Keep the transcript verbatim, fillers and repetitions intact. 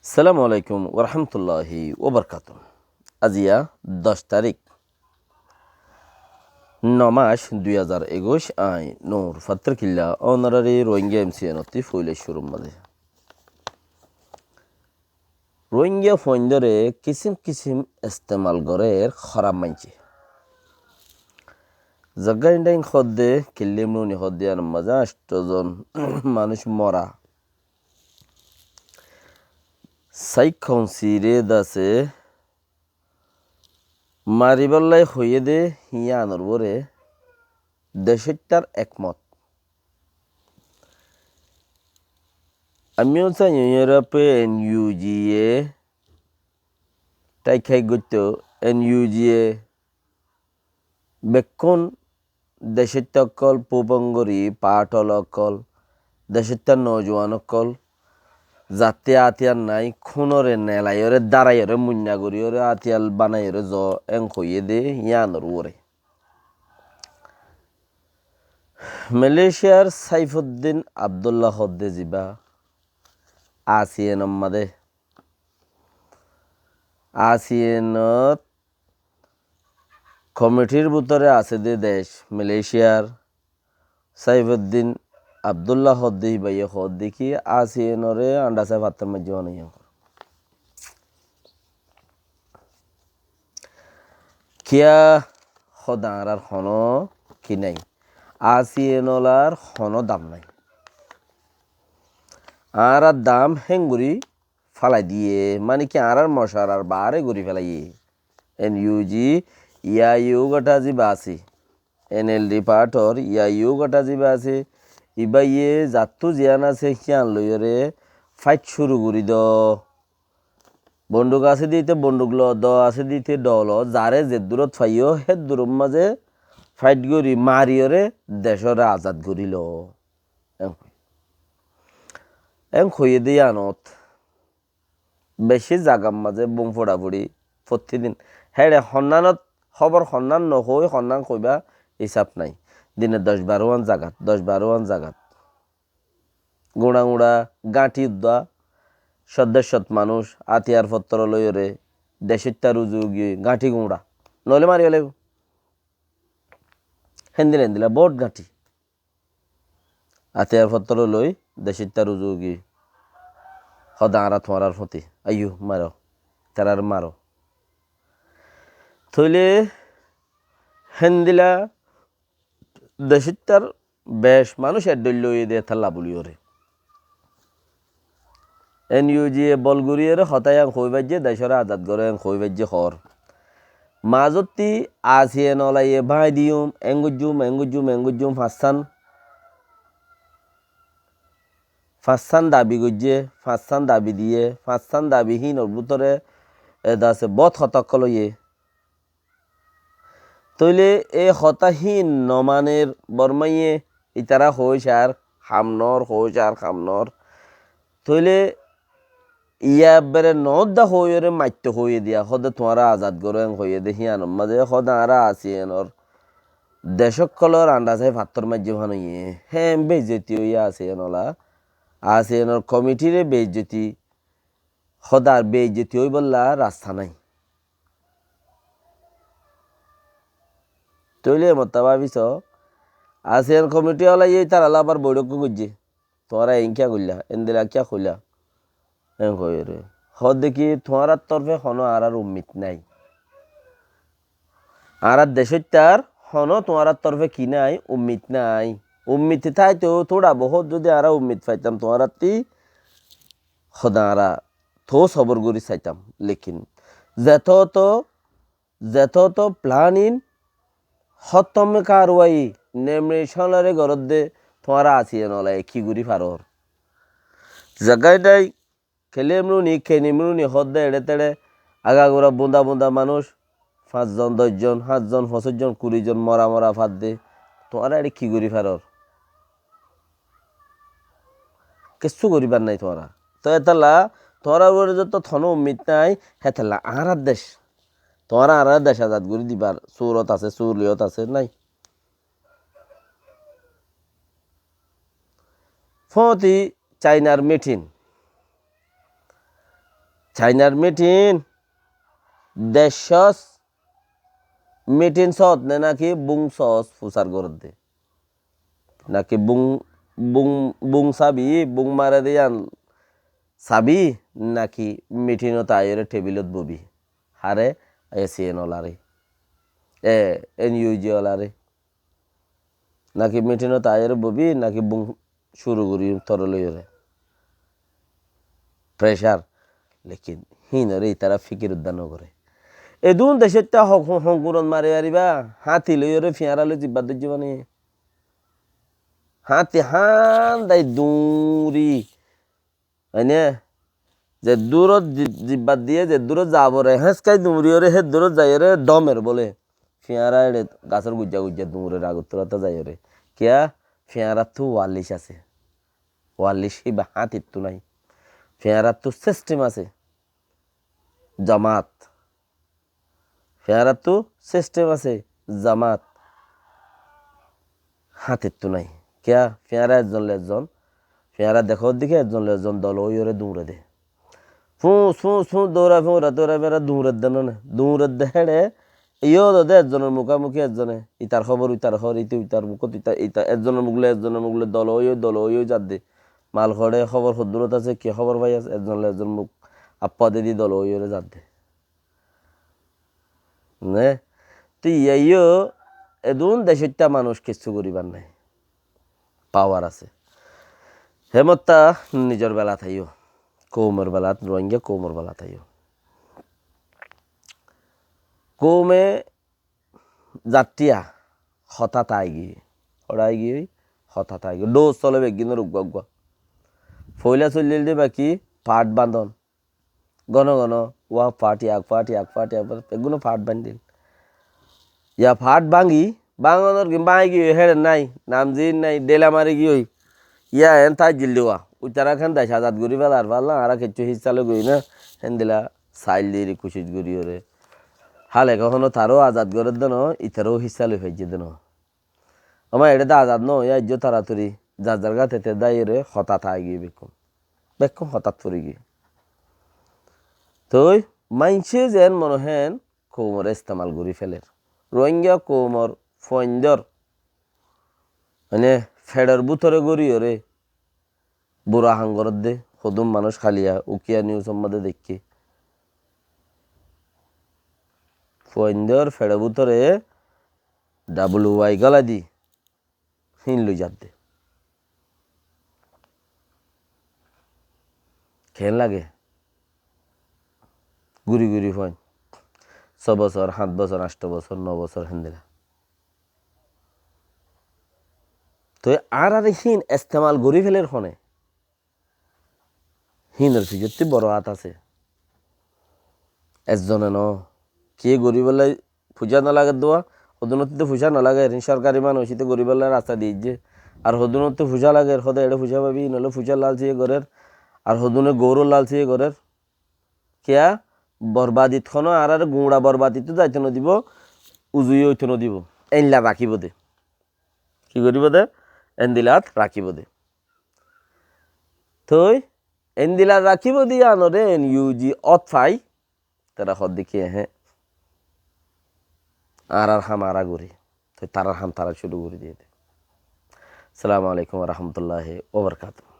Assalamu alaikum warahmatulláhi wabarakátuhu. Aziya doc tarík, no mac, dui házar ekuic, añí Nur Fattar Killa, ónorari Rohingya M C N ottú foila cúrur mazé. Rohingya fuaindóre kisím kisím estemal gorér hóraf maincé. Zaggain dain hoódde, Killim Runi hoódde, yíanor mazé ancto zon manúic mora. Saik Kounsire dase maribállai hoiyé dé yíanor uore decóittar ekmot. Aññí yó saiyí yóre N U G ye tháikka goittó, N U G ye bekkún decóitta ókkol, fúfongori, faáthol ókkol, decóitta noujuwan ókkol, zatte átiyar nái, kúnore nelaiyóre, dáraiyóre, muinna goríyore, átiyar banaiyóre zoó, en hoiyé dé yíanor uore. Malaysiar Saifuddin Abdullah hoódde zibá, ASEAN or mazé, ASEAN ot komitir bútore asé dé dec, Malaysiar Saifuddin Abdullah hoódde híbaye hoódde ki ASEAN ore andasai fattór maijjé banaiyé. Kiyá hoódde añárar honó ki nái, ASEAN olar honó dam nái. Añárar dam héngorí félai diyé, mani ki añárar mocarar baáre gorí félaiyé. N U G, yá yó gatha zibá asé, N L D faáthor yá yó gatha zibá asé, ibáye zattú ziyán asé híyan loiyóre fáit cúru gorí do. Bonduk asé dé íte bonduk lo, dho asé dé íte dho lo, zaré zeddúrot faiyó héddúror mazé fáit gorí mariyóre decóre azad gorí lo. En hoiyé dé yíanot beci zagar mazé bom foçafoçi fottí din. Héçe honnánot hóbor honnán nohoi, honnán hoibá hísab nái. Dine doc barówan zagat, doc barówan zagat. Guñça guñça gáñthi uddúa, cót decót manúic átiyar fottór loiyóre decóittar uzu giyói gáñthi guñça. Noóile mari félaibo. Héndila héndila boóut gáñthi. Átiyar fottór loi decóittar uzu giyói. Hoódde añára tuáñrar fúti. Aiyó, maro. Tarare maro. Tóile héndila decóittar bec manúic eddóilla óiye dé tálla buliyóre. N U G ye bol goríyore hotá yían hoói faijjé, decóre azad goró yían hoói faijjé hoór. Mazottí ASEAN olaye báñgi diyum, en goijjum, en goijjum, en goijjum, fañssán, fañssán dabi goijjé, fañssán dabi diyé, fañssán dabi híinor bútore edase boóut hotá ókkol óiye. Tóile e hotá híin nomaner Bormáye, itará hoói sar ham noór, hoói sar ham noór. Tóile yá ebbere noódda hoóiyore maitto hoóiye diya, hoódde tuáñra azad goró en hoóiye dé híyanor mazé, hoódde añára ASEAN or dec ókkolor andasai fattór maijjé fán óiye. Héen beizzoti óiye ASEAN ola. ASEAN or komitire beizzoti, hoódde ar beizzoti óibolla rasta nái. Tóile e motta báfi so, ASEAN komiti olaye itaralla abar boiçók goijjé. Tuáñra eén kiyá goillá, endilla kiyá hoilá? En hoiyóre. Hoódde ki tuáñrar torfe honó añárar ummit nái. Añárar decóittar honó tuáñrar torfe ki nái? Ummit nái. Ummit táito túra bohót zodi añára ummit faitam tuáñrattí, hoódde añára toó sobor gorí saitam. Lekin zetóto zetóto planin, hóttom karwai, nemri cónlare goródde tuáñra ASEAN olaye ki gorí faror? Zagai nái, Killim Runi, Kenim Runi hoódde eçé teçé, agagura bunda bunda manúic, fañs zon, doc zon, háñt zon, foñsíc zon, kuri zon mora mora fadde, tuáñra eçé ki gorí faror? Kessú goríbar nái tuáñra. Toi hétalla tuáñrar uore zetót honó ummit nái, hétalla añárar dec. Tuáñra añárar dec azad gorí dibar surot asé, suriyot asé, nái. Fóti Cainar mitin. Cainar mitin, decót mitin sóot né náki bung sóot fusár goródde? Náki bung, bung, bung sabi, bung mare de yían sabi, náki mitinot aiyóre tebilot bobi? Háre? ASEAN olaré, e, NUG olaré. Náki mitinot aiyóre bobi, náki bung cúru gorí toré loiyóre? Pressure. Lekin híinoré itará fikir udda nogoré. Edún decóitta ho-, ho-, honguron mari faribá, háñti loiyóre fiáñra loi zibbat dóijje bani. Háñti hándai duñri. Aine, ze durot zi-, zibbat diye, ze durot zaboré, héñskai duñriyóre, hé durot zaiyóre dómer bóle. Fiáñra eçe gasór guijja guijja duñrer agottú rata zaiyóre. Kiyá? Fiáñrattú walic asé. Walic híba háñtittú nái. Fiáñrattú sistem asé. Jamaat. Fiáñrattú sistem asé, jamaat. Háñtittú nái. Kiyá? Fiáñra ezzon loi ezzon, fiáñra dekór dike ezzon loi ezzon dol óiyoré duñre de. Fúñs, fúñs, fúñs, dóura, fúñra, dóura, fiáñra duñredde no né. Duñredde héçe, iyót de ezzonor mukámuki ezzone, itar hóbor, itar hóbor, ite itar mukót, ita, ita, ezzonor muk loi, ezzonor muk loi, dol ói, dol ói, ói zadde. Mal hoçé, hóbor hoddúrot asé, ki hóbor faiyós, ezzon loi ezzon muk appa de di dol óiyoré zadde. Né? Te iyá yó edún decóitta manúic kessú goríbar nái. Pawar asé. Hémotta nizor belat aiyó. Koumor belat, Rohingya koumor belat aiyó. Koume zattiya hotát aigiyói. Hoçé aigiyói? Hotát aigiyói. Dhoul sole beggúnor uggúa uggúa. Foila soillel de baki fath bandon. Gono gono, uá fath, yak fath, yak fath, yak fath, beggúne fath bandil. Yá fath bangi, bangonor gin bangi giyói, héçe nái, namzin nái, dhela mari giyói. Yá en taijjil de uá. Uitará kén dec azad gorí felar, falla, añára kessú hissá loi goi na, héndila sail diri kucíc gorí ore. Hale hono taró azad gorédde no, itaró hissá loi faijjé de no. Ama eçe de azad no óiye aijjó taratori, zar zar gáte te dáiyore hotát aigiyói bekkún. Bekkún hotát fori giyói. Toi maincé zen mone hoén koumoré estemal gorí feler. Rohingya koumor fuaindór, mane, feçor bútore goríyoré bura ham gorédde, hodún manúic háliya, ukiya niusor modé deikké. Fuaindór feçor bútore W Y gólai di, híin loi zadde. Keén lage? Guri guri fuain. Só bosór, háñt bosór, añctho bosór, no bosór, héndila. Toi añáráre híin estemal gorí feler hone? Híinor fiçottí boro át asé. Ezzone no. Ki goríbolla fuisá no lager dua, hodúnottí to fuisá no lager, híin sorkari manúic, íte goríbolla rasta diyé. Ar hodúnottí fuisá lager, hode eçé fuisá faibi, noóile fuisár lalsiye gorér, ar hodúne gouror lalsiye gorér. Kiyá? Borbadit hono añáráre guñça borbadittú zaito no dibo, uzuye óito no dibo. Éndila rakíbo de. Ki goríbo de? Éndilat rakíbo de. Toi éndila rakíbo de yíanoré N U G ot fai, tará hoódde ki, ehe, añárár ham añára gorí. Toi tarár ham tará cúru gorí diyé de. Assalamu alaikum wa rahmatullahi wa barakatuhu.